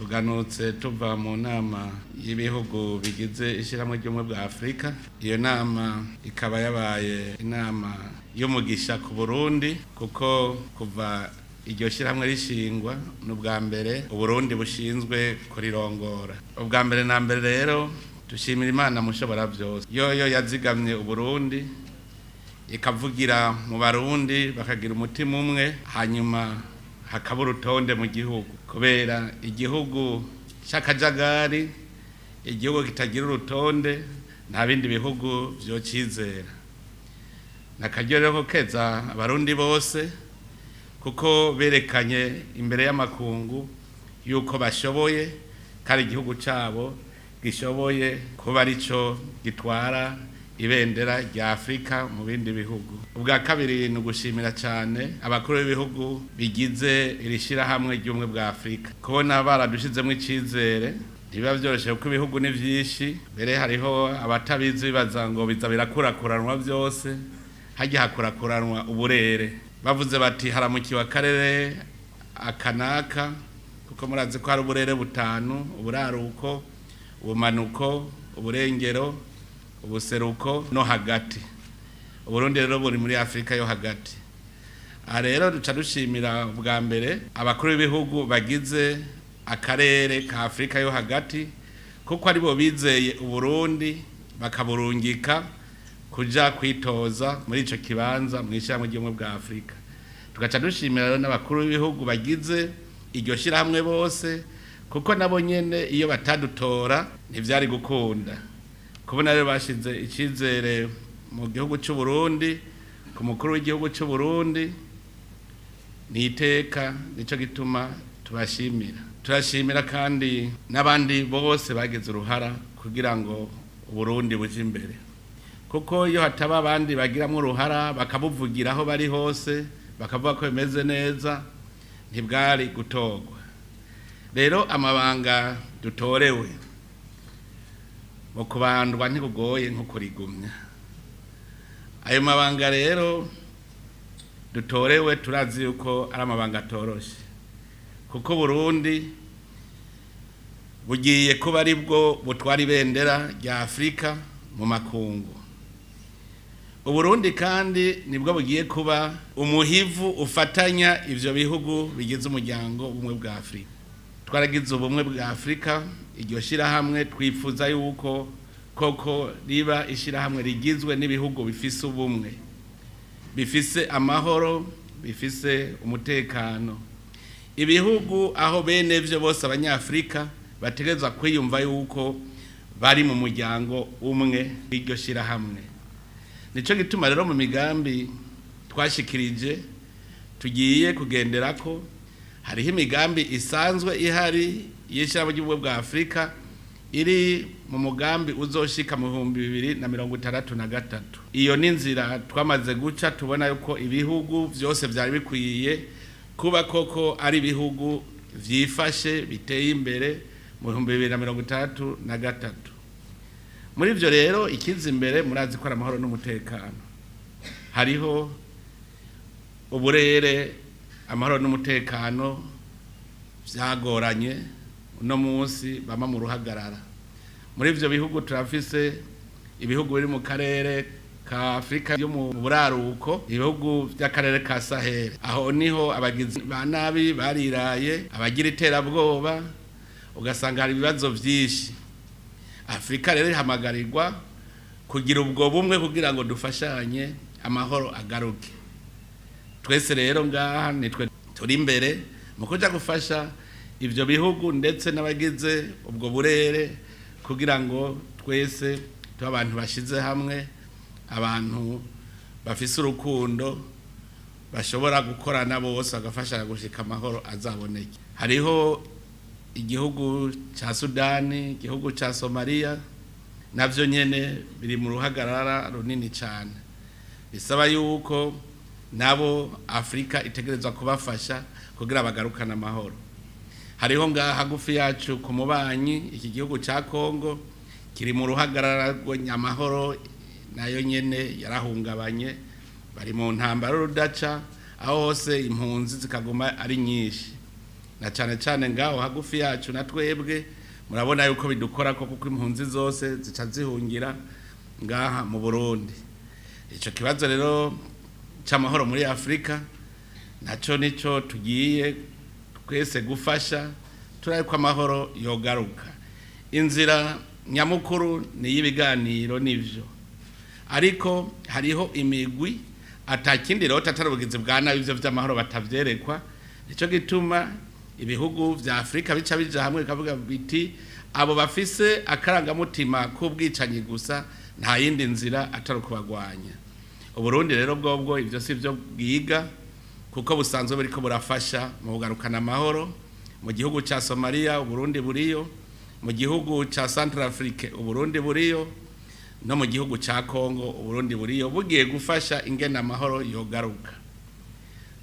Tuganutse tuva mu nama y'ibihugu bigize ishyirahamwe ry'ubumwe bwa Afurika. Iyo nama ikaba yabaye inama y'umugisha ku Burundi, kuko kuva iryo shyirahamwe rishingwa ni ubwa mbere Uburundi bushinzwe kurirongora. Ubwa mbere na mbere rero dushimira Imana mushobora byose, yoyo yazigamye Uburundi, ikavugira mu Barundi bakagira umutima umwe, hanyuma hakaba urutonde mu gihugu, kubera igihugu cy'akajagari, igihugu kitagira urutonde, nta bindi bihugu vyocizera. Nakaryo rero ko keza Abarundi bose, kuko berekanye imbere y'amakungu yuko bashoboye, kandi igihugu cabo gishoboye kuba arico gitwara ibendera rya Afurika mu bindi bihugu. Ubwa kabiri ni ugushimira cyane abakuru b'ibihugu bigize iri shyirahamwe ry'ubumwe bwa Afurika, kubona baradushizemo icyizere. Ntibiba byoroshye kuko ibihugu ni byinshi, mbere hariho abatabizi bibaza ngo biza birakurakuranwa byose. Hajya hakurakuranwa uburere, bavuze bati haramukiwe akarere akanaka, kuko murazi ko hari uburere butanu: uburaruko, ubumanuko, uburengero, ubuseruko no hagati. Uburundi rero buri muri Afurika yo hagati. Aha rero duca dushimira ubwa mbere abakuru b'ibihugu bagize akarere ka Afurika yo hagati, kuko aribo bizeye Uburundi bakaburungika kuja kwitoza muri ico kibanza mu ishyirahamwe ry'ubumwe bwa Afurika. Tugaca dushimira rero n'abakuru b'ibihugu bagize iryo shyirahamwe bose, kuko nabo nyene iyo batadutora ntivyari gukunda. Kubona rero bashize icyizere mu gihugu cy'u Burundi, ku mukuru w'igihugu cy'u Burundi, ni iteka, nicyo gituma tubashimira. Turashimira kandi n'abandi bose bagize uruhara kugira ngo Uburundi buje imbere, kuko iyo hataba abandi bagiramo uruhara bakabuvugira aho bari hose, bakavuga ko bimeze neza, ntibwari gutorwa. Rero amabanga dutorewe mu kubandwa ntikugoye nko kurigumya. Ayo mabanga rero dutorewe, turazi yuko ari amabanga atoroshe, kuko Burundi bugiye kuba ari bwo butwara ibendera rya Afurika mu makungu. Uburundi kandi nibwo bugiye kuba umuhivu ufatanya ivyo bihugu bigize umuryango ubumwe bwa Afurika. Twaragize ubumwe bwa Afurika, iryo shyirahamwe twifuza yuko koko riba ishyirahamwe rigizwe n'ibihugu bifise ubumwe, bifise amahoro, bifise umutekano, ibihugu aho bene vyo bose Abanyafurika bategerezwa kwiyumva yuko bari mu muryango umwe w'iryo shyirahamwe. Nico gituma rero mu migambi twashikirije tugiye kugenderako, hariho imigambi isanzwe ihari y'ishyirahamwe ry'ubumwe bwa Afurika iri mu mugambi uzoshika mu 2063. Iyo ni inzira twamaze guca, tubona yuko ibihugu vyose vyari bikwiye kuba koko ari ibihugu vyifashe, biteye imbere mu 2063. Muri ivyo rero ikiza imbere murazi ko ari amahoro n'umutekano. Hariho uburere amahoro n'umutekano vyagoranye, uno munsi bama mu ruhagarara. Muri ivyo bihugu turafise ibihugu biri mu karere ka Afrika yo mu buraruko, ibihugu vy'akarere ka Sahel. Aho niho abagizi ba nabi bariraye, abagira iterabwoba, ugasanga hari ibibazo vyinshi. Afrika rero ihamagarirwa kugira ubwo bumwe kugira ngo dufashanye amahoro agaruke. Twese rero ngaha nitwe turi imbere mu kuja gufasha ivyo bihugu ndetse n'abagize ubwo burere, kugira ngo twese tube abantu bashize hamwe, abantu bafise urukundo, bashobora gukorana bose bagafashanya gushika amahoro azaboneke. Hariho igihugu ca Sudani, igihugu ca Somalia, navyo nyene biri mu ruhagarara runini cane, bisaba yuko nabo Afrika itegerezwa kubafasha kugira bagarukane amahoro. Hariho ngaha hagufi yacu ku mubanyi, iki gihugu ca Kongo kiri mu ruhagarara amahoro nayo nyene yarahungabanye, bari mu ntambara rudaca, aho hose impunzi zikaguma ari nyinshi. Na cane cane ngaho hagufi yacu na twebwe murabona yuko bidukora ko, kuko impunzi zose zica zihungira ngaha mu Burundi. Ico kibazo rero c'amahoro muri Afrika naco nico tugiye twese gufasha, turabe ko amahoro yogaruka. Inzira nyamukuru ni iy'ibiganiro, nivyo, ariko hariho imigwi atakindi rero atari ubugizi bwa nabi, ivyo vy'amahoro batavyerekwa. Nico gituma ibihugu vya Afrika bica bija hamwe bikavuga biti: abo bafise akarangamutima k'ubwicanyi gusa, nta yindi nzira atari ukubagwanya. Uburundi rero bwobwo ivyo si byo bwiga, kuko busanzwe buriko burafasha mu kugarukana amahoro mu gihugu ca Somalia. Uburundi buriyo mu gihugu ca Centrafrique, Uburundi buriyo no mu gihugu ca Congo, Uburundi buriyo bugiye gufasha ingene amahoro yogaruka.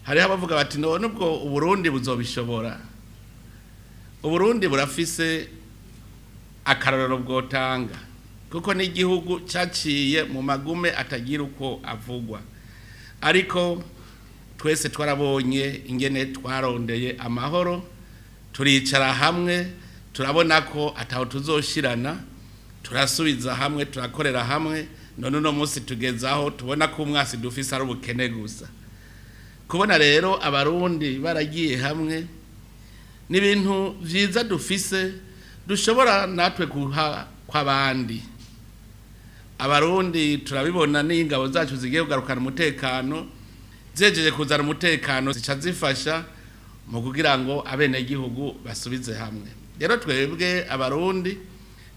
Hariho abavuga bati: none ubwo Uburundi buzobishobora? Uburundi burafise akarorero bwotanga, kuko n'igihugu caciye mu magume atagira uko avugwa, ariko twese twarabonye ingene twarondeye amahoro, turicara hamwe, turabona ko ataho tuzoshirana, turasubiza hamwe, turakorera hamwe. None uno munsi tugezaho tubona ko umwasi dufise ari ubukene gusa. Kubona rero Abarundi baragiye hamwe ni ibintu vyiza dufise, dushobora natwe guha kw'abandi. Abarundi turabibona n'ingabo zacu zigiye kugarukana umutekano, zejeje kuzana umutekano, zica zifasha mu kugira ngo abenegihugu basubize hamwe. Rero twebwe Abarundi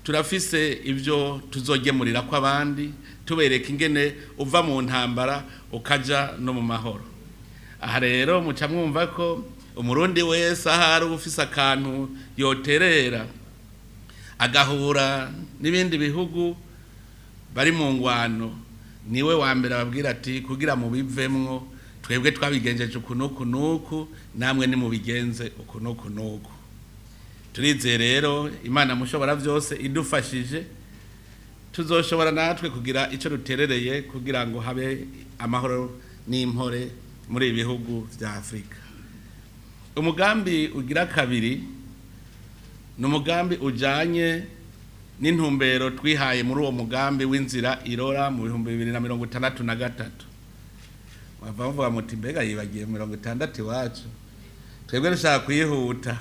turafise ibyo tuzogemurira ko abandi, tubereka ingene uva mu ntambara ukaja no mu mahoro. Aha rero muca mwumva ko Umurundi wese ahari ufise akantu yoterera, agahura n'ibindi bihugu bari mu ngwano, niwe wa mbere ababwira ati: kugira mubivemwo, twebwe twabigenjeje uku n'uku n'uku, namwe nimubigenze uku n'uku n'uku. Turizeye rero Imana mushobora byose idufashije, tuzoshobora natwe kugira icyo duterereye kugira ngo habe amahoro n'impore muri ibi bihugu vya Afurika. Umugambi ugira kabiri ni umugambi ujanye n'intumbero twihaye muri uwo mugambi w'inzira irora mu 2063. Bava bavuga muti: mbega yibagiye 60 iwacu? Twebwe dushaka kuyihuta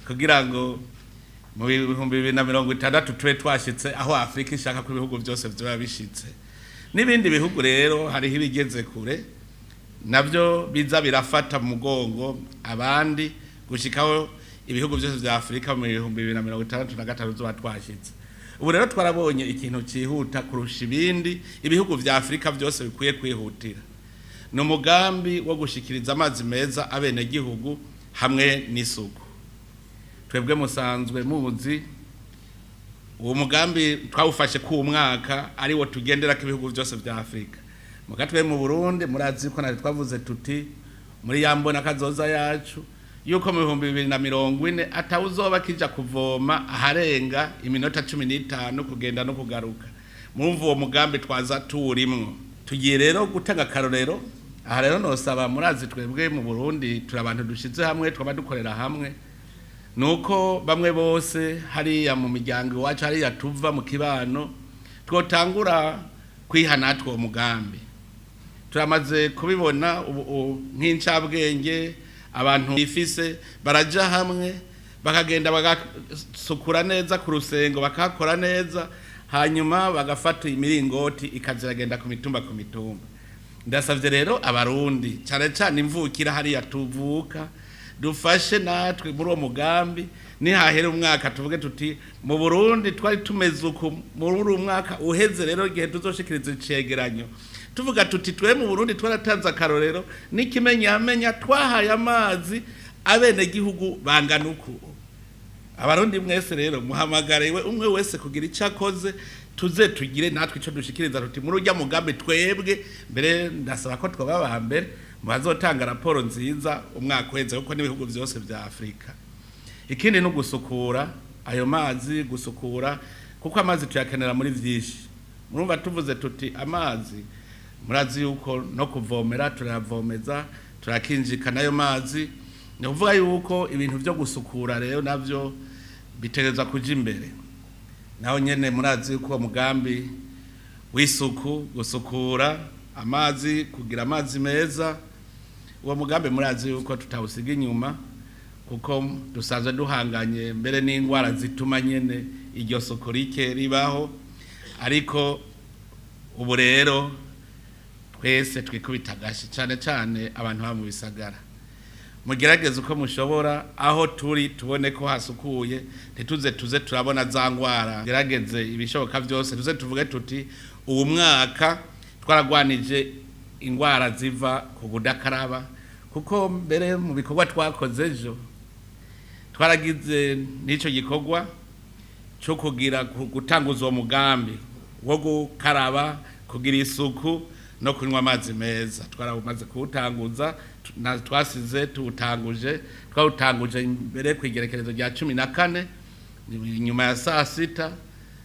kugira ngo mu 2060 tube twashitse aho Afurika ishaka ko ibihugu byose vyoba bishitse. N'ibindi bihugu rero hariho ibigeze kure, navyo biza birafata mu mugongo abandi gushikaho ibihugu byose vya Afurika mu 2063 zoba twashitse. Ubu rero twarabonye ikintu cihuta kurusha ibindi ibihugu vya Afurika byose bikwiye kwihutira, ni umugambi wo gushikiriza amazi meza abenegihugu hamwe n'isuku. Twebwe musanzwe muzi uwo mugambi twawufashe ku mwaka ari wo tugendera ko ibihugu byose vya Afurika. Muga twe mu Burundi murazi ko nari twavuze tuti muri ya mbona kazoza yacu yuko mu 2040 atawuzoba kija kuvoma aharenga iminota 15 kugenda no kugaruka. Murumva uwo mugambi twaza tuwurimwo. Tugiye rero gutanga akarorero. Aha rero nosaba, murazi twebwe mu Burundi turi abantu dushize hamwe, twaba dukorera hamwe, nuko bamwe bose hariya mu miryango iwacu, hariya tuva mu kibano, twotangura kwiha natwe uwo mugambi. Turamaze kubibona ubu nk'incabwenge, abantu bifise baraja hamwe, bakagenda bagasukura neza ku rusengo, bakahakora neza, hanyuma bagafata imiringoti ikaziragenda ku mitumba ku mitumba. Ndasavye rero Abarundi, cane cane imvukira hariya tuvuka, dufashe natwe muri uwo mugambi. Nihahera umwaka tuvuge tuti: mu Burundi twari tumeze uku muri uyu mwaka uheze. Rero igihe tuzoshikiriza icegeranyo, tuvuga tuti: twe mu Burundi twaratanze akarorero n'ikimenyamenya, twahaye amazi abenegihugu bangana uku. Abarundi mwese rero muhamagariwe umwe wese kugira icyo akoze, tuze tugire natwe icyo dushikiriza tuti muri urya mugambi twebwe mbere. Ndasaba ko twaba aba mbere mu bazotanga raporo nziza umwaka uheze, kuko n'ibihugu byose vya Afurika. Ikindi ni ugusukura ayo mazi, gusukura, kuko amazi tuyakenera muri vyinshi. Murumva tuvuze tuti amazi, murazi yuko no kuvomera turayavomeza, turakinjika n'ayo mazi. Ni ukuvuga yuko ibintu vyo gusukura rero navyo bitegerezwa kuja imbere. Naho nyene murazi yuko uwo mugambi w'isuku, gusukura amazi, kugira amazi meza, uwo mugambi murazi yuko tutawusiga inyuma, kuko dusanzwe duhanganye mbere n'indwara zituma nyene iryo suku rike ribaho. Ariko ubu rero twese twikubita agashi, cane cane abantu baba mu bisagara, mugerageze uko mushobora aho turi tubone ko hasukuye, ntituze tuze turabona za ngwara. Gerageze ibishoboka byose tuze tuvuge tuti uwu mwaka twaragwanije ingwara ziva ku kudakaraba. Kuko mbere mu bikorwa twakoze ejo, twaragize n'ico gikorwa cyo kugira gutanguza uwo mugambi wo gukaraba, kugira isuku no kunywa amazi meza. Twaramaze kuwutanguza, twasize tuwutanguje, twawutanguje mbere ku igerekerezo rya 14 nyuma ya saa sita,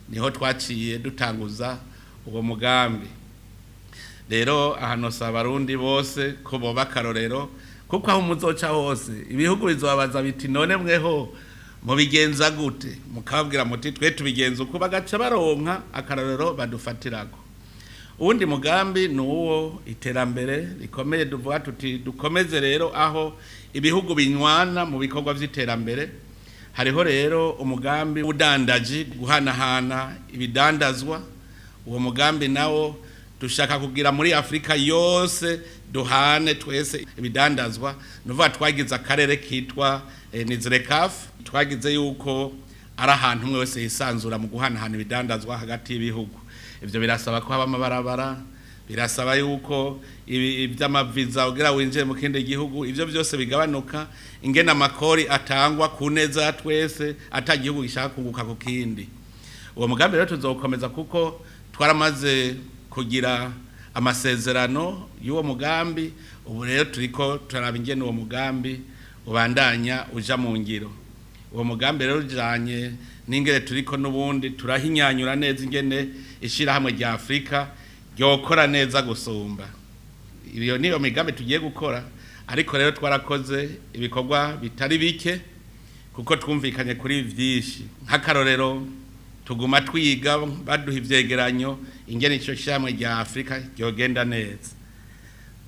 niho twaciye dutanguza uwo mugambi. Rero ahantu saba Abarundi bose ko boba akarorero, kuko aho muzoca hose ibihugu bizobabaza biti: "None mweho mubigenza gute?" Mukababwira muti: "Twe tubigenza uko", bagaca baronka akarorero badufatirako. Uwundi mugambi ni uwo iterambere rikomeye. Tuvuga tuti dukomeze rero aho ibihugu binywana mu bikorwa vy'iterambere. Hariho rero umugambi w'ubudandaji, guhanahana ibidandazwa. Uwo mugambi nawo dushaka kugira muri Afurika yose duhane twese ibidandazwa. Nuvuga twagize akarere kitwa Nizlecaf, twagize yuko ari ahantu umwe wese yisanzura mu guhanahana ibidandazwa hagati y'ibihugu. Ivyo birasaba ko haba amabarabara, birasaba yuko ivy'amaviza kugira winjire mu kindi gihugu, ivyo byose bigabanuka, ingene amakori atangwa ku neza ya twese, ata gihugu gishaka kunguka ku kindi. Uwo mugambi rero tuzowukomeza, kuko twaramaze kugira amasezerano y'uwo mugambi. Ubu rero turiko turaraba ingene uwo mugambi ubandanya uja mu ngiro. Uwo mugambi rero ujanye n'ingene turiko n'ubundi turahinyanyura neza ingene ishirahamwe rya Afurika ryokora neza gusumba. Iyo niyo migambi tugiye gukora. Ariko rero twarakoze ibikorwa bitari bike, kuko twumvikanye kuri vyinshi. Nk'akarorero, tuguma twiga, baduha ivyegeranyo ingene ico shirahamwe rya Afurika ryogenda neza.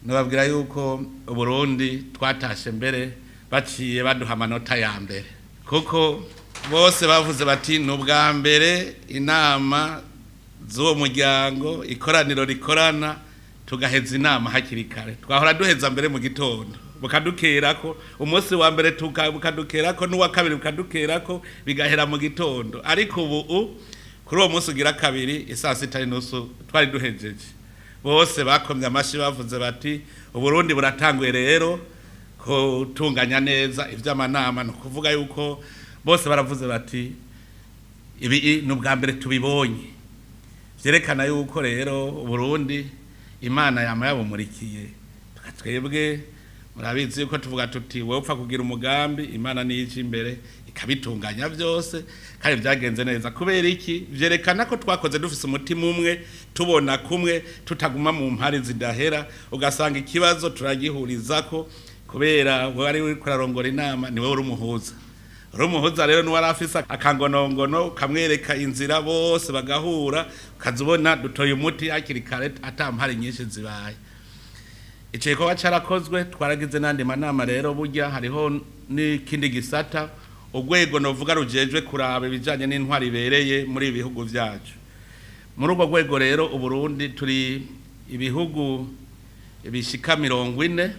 Nababwira yuko Uburundi twatashe mbere baciye baduha amanota ya mbere, kuko bose bavuze bati ni ubwa mbere inama z'uwo muryango, ikoraniro rikorana, tugaheza inama hakiri kare. Twahora duheza mbere mu gitondo, bukadukerako umunsi wa mbere, bukadukerako n'uwa kabiri, bukadukerako, bigahera mu gitondo. Ariko ubu kuri uwo munsi ugira kabiri, isaa 6:30 twari duhejeje. Bose bakomye amashi, bavuze bati Uburundi buratanguye rero gutunganya neza ivy'amanama. Ni ukuvuga yuko bose baravuze bati ibi ni ubwa mbere tubibonye. Vyerekana yuko rero Uburundi Imana yama yabumurikiye. Twebwe murabizi yuko tuvuga tuti wowe upfa kugira umugambi, Imana niyo ija imbere ikabitunganya byose, kandi byagenze neza. Kubera iki? Vyerekana ko twakoze dufise umutima umwe, tubona kumwe, tutaguma mu mpari zidahera, ugasanga ikibazo turagihurizako. Kubera wewe ari uriko urarongora inama, ni wewe uri umuhuza. Uri umuhuza rero, nuwari afise akangonongono, kamwereka inzira, bose bagahura, ukaza ubona dutoye umuti hakiri kare, ata mpari nyinshi zibaye. Ico gikorwa carakozwe. Twaragize n'andi manama rero. Burya hariho n'ikindi gisata, urwego novuga rujejwe kuraba ibijanye n'intwari ibereye muri ibi bihugu vyacu. Muri urwo rwego rero, Uburundi turi ibihugu bishika 40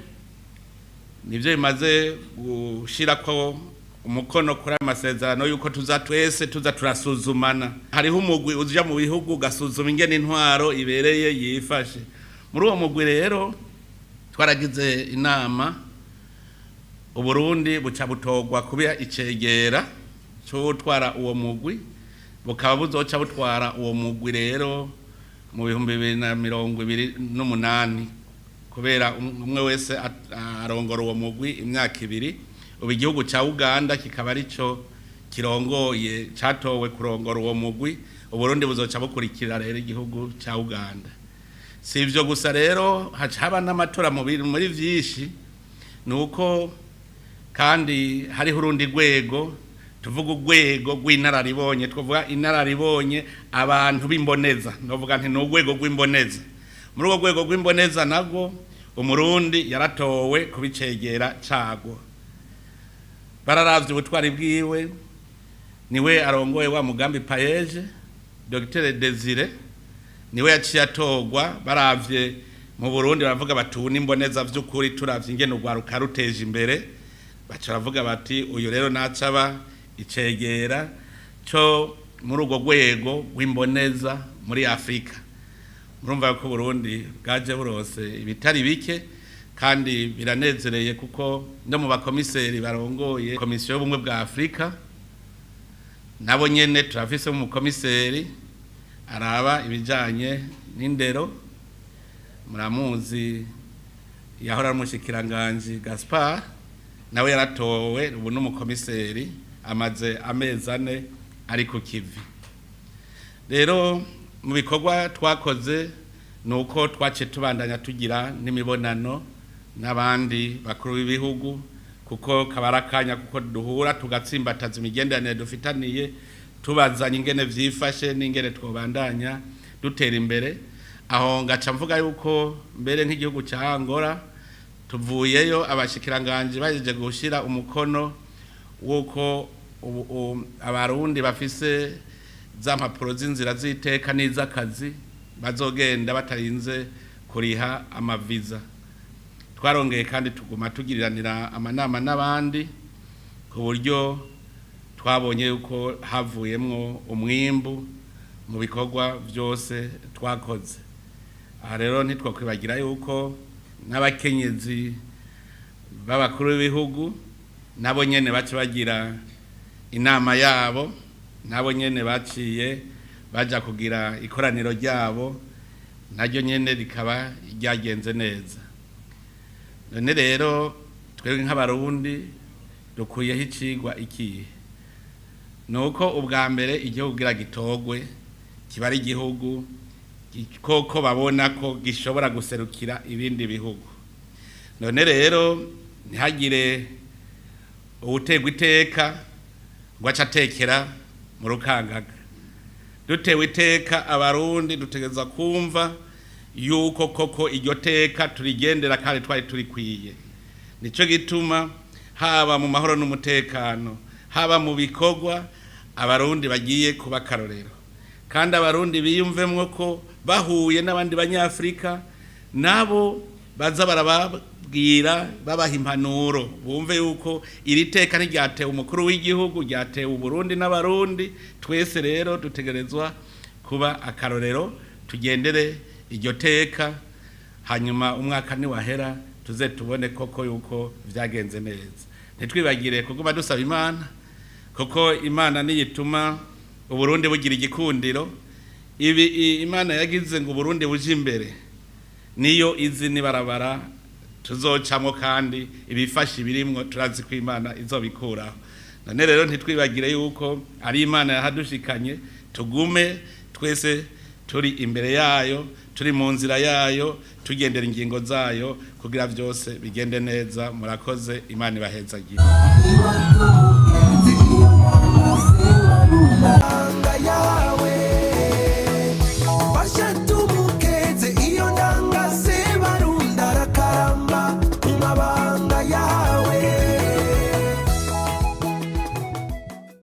nivyo bimaze gushirako umukono kuri aya masezerano yuko tuza twese tuza turasuzumana. Hariho umugwi uja mu bihugu ugasuzuma ingene intwaro ibereye yifashe. Muri uwo mugwi rero twaragize inama, Uburundi buca butorwa kuba icegera c'utwara uwo mugwi, bukaba buzoca butwara uwo mugwi rero mu 2028, kubera umwe wese arongora uwo mugwi imyaka 2. Ubu igihugu ca Uganda kikaba arico kirongoye, catowe kurongora uwo mugwi. Uburundi buzoca bukurikira rero igihugu ca Uganda. Si ivyo gusa rero, haca haba n'amatora muri vyinshi. Nuko Kandi hariho urundi rwego, tuvuga urwego rw'inararibonye, twavuga inararibonye abantu b'imboneza, novuga nti ni urwego rw'imboneza. Muri urwo rwego rw'imboneza nabwo Umurundi yaratowe kubicegera cago. Bararavye ubutwari bwiwe, niwe arongoye wa mugambi PAEEJ, Dr Desire, niwe yaciye atorwa. Baravye mu Burundi baravuga bati: "Ubu n'imboneza vy'ukuri, turavye ingene urwaruka ruteje imbere." Baca baravuga bati: "Uyu rero nacaba icegera co muri urwo rwego rw'imboneza muri Afrika." Murumva ko Burundi bwaje burose ibitari bike, kandi biranezereye kuko no mu bakomiseri barongoye Komisiyo y'Ubumwe bwa Afrika, nabo nyene turafise umukomiseri araba ibijanye n'indero, muramuzi, yahora ari umushikiranganji Gaspard, nawe yaratowe, ubu n'umukomiseri, amaze amezi 4 ari ku kivi. Rero mu bikorwa twakoze ni uko twaciye tubandanya tugira n'imibonano n'abandi bakuru b'ibihugu, kuko kabara akanya kuko duhura tugatsimbataza imigenderanire dufitaniye, tubazanye ingene vyifashe n'ingene twobandanya dutera imbere. Aho ngaca mvuga yuko mbere nk'igihugu ca Angola, tuvuyeyo abashikiranganje bajeje gushira umukono wuko Abarundi bafise za mpapuro z'inzira z'iteka n'iz'akazi bazogenda batarinze kuriha amaviza. Twarongeye kandi tuguma tugiriranira amanama n'abandi, ku buryo twabonye yuko havuyemwo umwimbu mu bikorwa byose twakoze. Aha rero ntitwakwibagira yuko n'abakenyezi b'abakuru b'ibihugu nabo nyene baca bagira inama yabo, nabo nyene baciye baja kugira ikoraniro ryabo, naryo nyene rikaba ryagenze neza. None rero twebwe nk'Abarundi dukuyeho icigwa ikihe? Nuko ubwa mbere igihugu kugira gitogwe kiba ari igihugu koko babona ko gishobora guserukira ibindi bihugu. None rero ntihagire uwutegwa iteka ngo ace atekera mu rukangaga. Dutewe iteka, Abarundi dutegereza kumva yuko koko iryo teka turigendera kandi twari turikwiye. Nico gituma haba mu mahoro n'umutekano, haba mu bikorwa, Abarundi bagiye kuba akarorero, kandi Abarundi biyumvemwo ko bahuye n'abandi Banyafrika, nabo baza barababwira, babaha impanuro, bumve yuko iri teka ntiryatewe umukuru w'igihugu, ryatewe Uburundi n'Abarundi twese. Rero dutegerezwa kuba akarorero, tugendere iryo teka, hanyuma umwaka niwahera tuze tubone koko yuko vyagenze neza. Ntitwibagire kuguma dusaba Imana, kuko Imana niyituma Uburundi bugira igikundiro. Ibi Imana yagize ngo Uburundi buje imbere, niyo izi nibarabara tuzocamwo, kandi ibifasha ibirimwo turazi ko Imana izobikuraho. None rero ntitwibagire yuko ari Imana yahadushikanye, tugume twese turi imbere yayo, turi mu nzira yayo, tugendera ingingo zayo kugira vyose bigende neza. Murakoze, Imana ibahezagire.